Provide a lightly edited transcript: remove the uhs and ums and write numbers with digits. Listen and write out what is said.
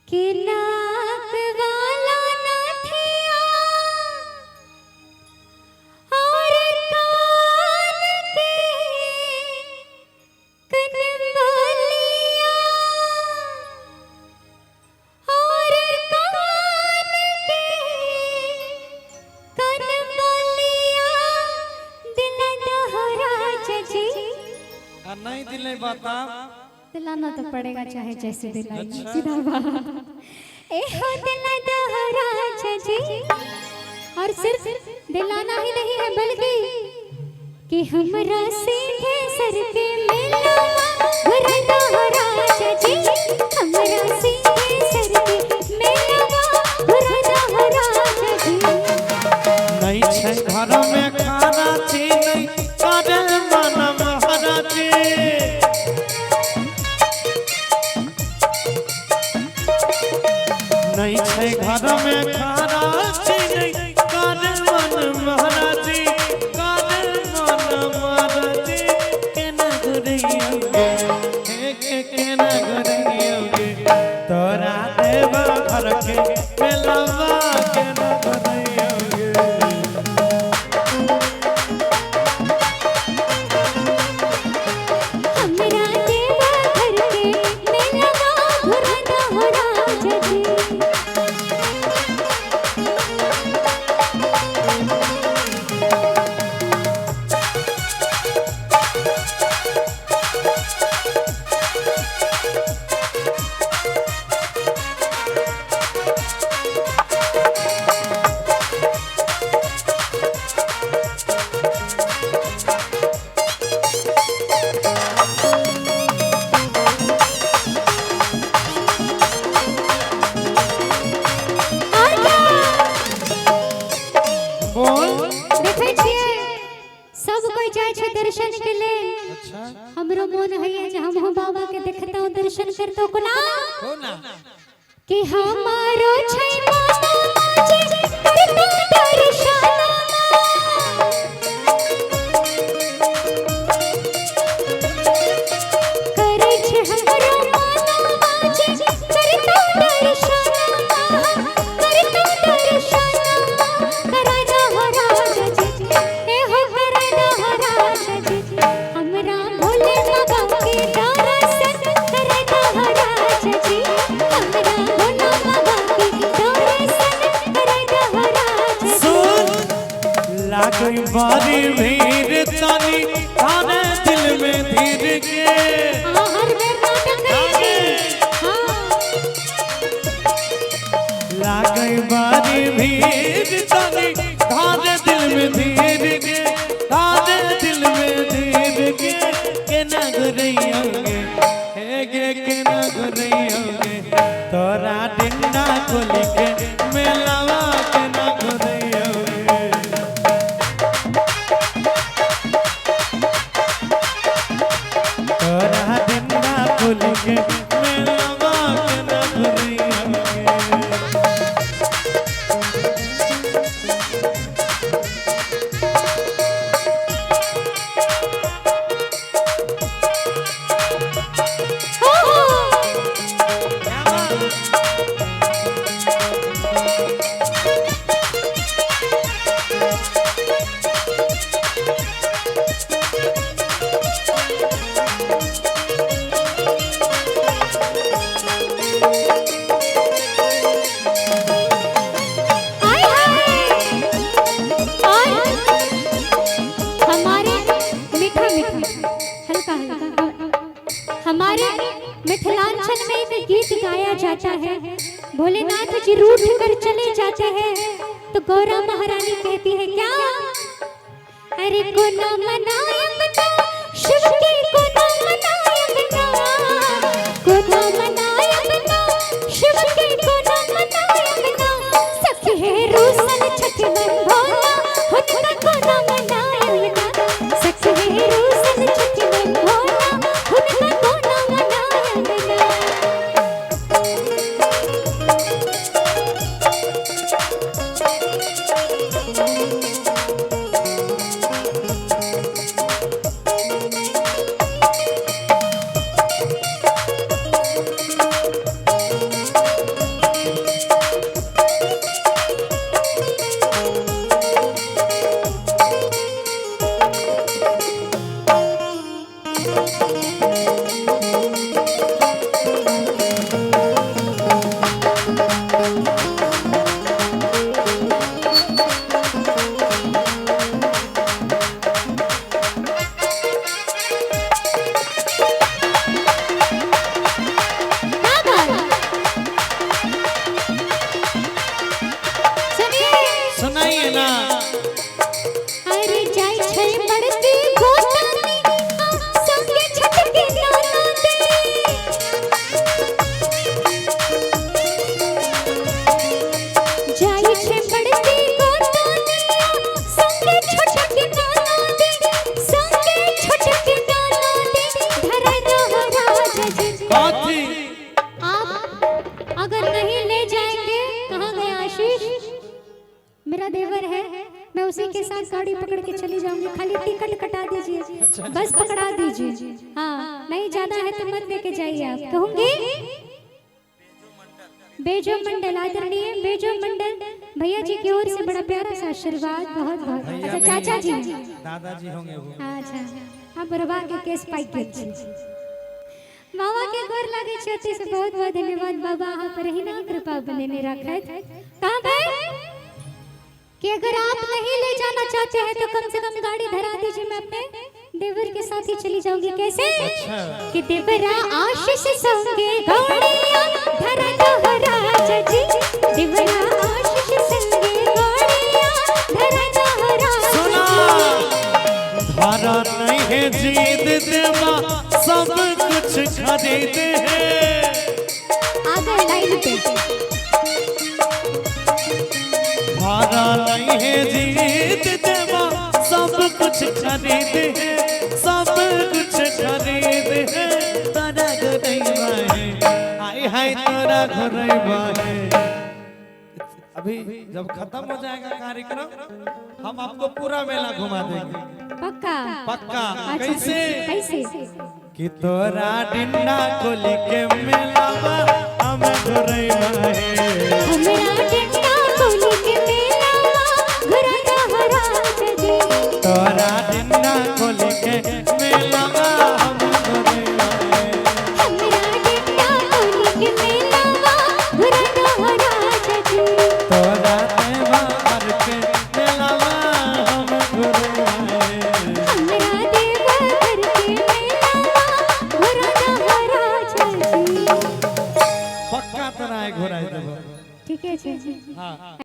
कि नाक वाला नाथिया और कान के कनवालिया और कान के कनवालिया दिल दोहरा जी। आ नहीं दिले बता। दिलाना तो पड़ेगा, चाहे जैसे दिलाइए। अच्छा। सीधा बात ए हो, दिला दोहरा जी। और सिर्फ दिलाना ही नहीं है, बल्कि कि हमरा सीधे सर के मेला घुरा दोहरा जी, हमरा सीधे सर के मेला घुरा दोहरा जी। नहीं छै घर में खाना छी, नहीं करे मन महाराजी। नहीं छै घर में खाना छी, नहीं करे मन महाराजी, करे मन महाराजी। केना घुरैयोगे हे के, केना घुरैयोगे तोरा देव घर के मेलवा, केना घुरैयोगे? हमरा देवा घर के मेला घुरा दोहरा जी। और क्या? बोल। देखै छियै, सब कोई जाइ छै दर्शन के लेल। हमरो मोन होइए जे हमहूँ बाबा के देखतौं, दर्शन करतौं। कोना? हो ना। कि हमारो छै मामा जे करतौ दर्शन। करै छै हमरो मामा जे करतौ दर्शन, करतौ दर्शन। करा दोहरा जी, ए हो, करा दोहरा जी। हमरा भोले बाबा के दर्शन करा दोहरा जी, हमरा भोला बाबा के दर्शन करा दोहरा जी। सुन, लागई बारी भीड़ तानी तारे दिल में धीर के। हाँ, हर बेर नाटक करै छी। हाँ। लागई बारी भीड़ तानी तारे दिल में धीर के, तारे दिल में धीर के। केना घुरैयोगे हे गे, केना घुरैयोगे तोरा डिंडा खोली के मेलावा, केना घुरैयोगे? तोरा डिंडा खोली के मेलावा, केना घुरैयोगे? हो हो। आय हाय। और हमारे मीठा मीठा, हल्का हल्का, हमारे मिथिलांचल में एक गीत गाया जाता है। भोलेनाथ जी रूठ कर चले जाते हैं तो गौरा महारानी कहती है क्या? अरे कोना मनायब ना शिव के, कोना मनायब ना, कोना मनायब ना शिव के, कोना मनायब ना। सखी है रूसल छठ मन भोला हुनका कोना मनायब ना, सखी है रूसल छठ मन भोला हुनका कोना मनायब ना। मेरा देवर है, मैं उसी के साथ गाड़ी पकड़ के चली जाऊंगी। खाली टिकट कटा दीजिए, बस पकड़ा दीजिए। हाँ, नहीं जाना है तो मत लेके जाइए आप। कहूंगी बेजो मंडल, आदरणीय बेजो मंडल भैया जी की ओर से बड़ा प्यारा सा आशीर्वाद, बहुत बहुत। अच्छा चाचा जी, दादाजी होंगे वो। अच्छा, हाँ, बरबा के केस पाइक गेल छी। बाबा के गोर लागे छी अति से, बहुत बहुत धन्यवाद बाबा, अहाँ पर ही कृपा बनेने राखत। कहाँ गए कि अगर आप नहीं ले जाना चाहते हैं तो कम से कम गाड़ी धरा दीजिए, मैं अपने देवर के साथ ही चली जाऊंगी। कैसे? अच्छा। कि देवरा आशीष संगे गौड़िया धरा दोहरा जी, देवरा आशीष संगे गौड़िया धरा दोहरा। सुना, धारा नहीं है जीत देवा, सब कुछ खरीदे है। आ गए लाइन पे। धारा नहीं है जीत देवा, सब कुछ खरीदे है, सब कुछ खरीदे है। तोरा घुरैबा है, हाय हाय तोरा घुरैबा है। अभी जब खत्म हो जाएगा कार्यक्रम, हम आपको पूरा मेला घुमा देंगे। पक्का? पक्का। अच्छा, कैसे? कैसे? कि तोरा डिंडा खोली के मेलावा हम घुरैबा है। हमरा डंडा खोली के मेलावा घुरा दोहरा जी। तोरा डिंडा खोली के मेलावा हम घुरैबा है। हमरा डंडा खोली के मेलावा घुरा दोहरा जी। तोरा देवा भर के मेलावा हम घुरैबा है। हमरा देवा घर के मेलावा घुरा दोहरा जी। पक्का तोरा घुराई देबो। ठीक है जी। हाँ।